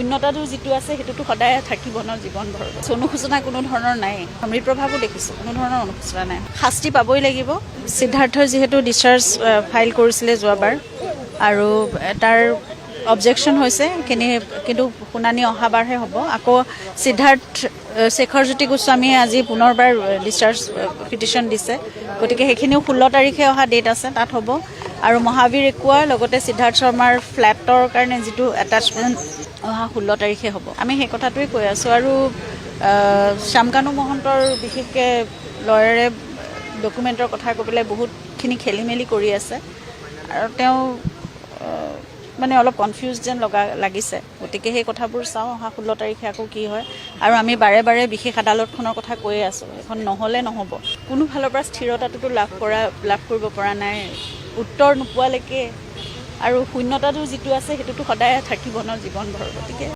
শূন্যতাটো যিটো আছে, সেইটোতো সদায় থাকিব ন জীৱনভৰ। অনুশোচনা কোনো ধৰণৰ নাই। অমৃত প্ৰভাৱো দেখিছোঁ, কোনো ধৰণৰ অনুশোচনা নাই। শাস্তি পাবই লাগিব। সিদ্ধাৰ্থই যিহেতু ডিচাৰ্জ ফাইল কৰিছিলে যোৱাবাৰ আৰু তাৰ অবজেকশ্যন হৈছে সেইখিনি, কিন্তু শুনানি অহাবাৰহে হ'ব। আকৌ সিদ্ধাৰ্থ শেখৰজ্যোতি গোস্বামীয়ে আজি পুনৰবাৰ ডিচাৰ্জ পিটিশ্যন দিছে। গতিকে সেইখিনিও 16 তাৰিখে অহা ডেট আছে, তাত হ'ব। আৰু মহাবীৰ একুৱাৰ লগতে সিদ্ধাৰ্থ শৰ্মাৰ ফ্লেটৰ কাৰণে যিটো এটাচমেণ্ট, অহা 16 তাৰিখে হ'ব। আমি সেই কথাটোৱে কৈ আছোঁ। আৰু শ্যামকানু মহন্তৰ বিশেষকৈ লয়াৰে ডকুমেণ্টৰ কথা কৈ পেলাই বহুতখিনি খেলি মেলি কৰি আছে আৰু তেওঁ মানে অলপ কনফিউজ যেন লগা লাগিছে। গতিকে সেই কথাবোৰ চাওঁ, অহা 16 তাৰিখে আকৌ কি হয়। আৰু আমি বাৰে বাৰে বিশেষ আদালতখনৰ কথা কৈয়ে আছোঁ, এইখন নহ'লে নহ'ব। কোনো ফালৰ পৰা স্থিৰতাটোতো লাভ কৰিব পৰা নাই উত্তৰ নোপোৱালৈকে। আৰু শূন্যতাটো যিটো আছে, সেইটোতো সদায় থাকিব ন জীৱনভৰ। গতিকে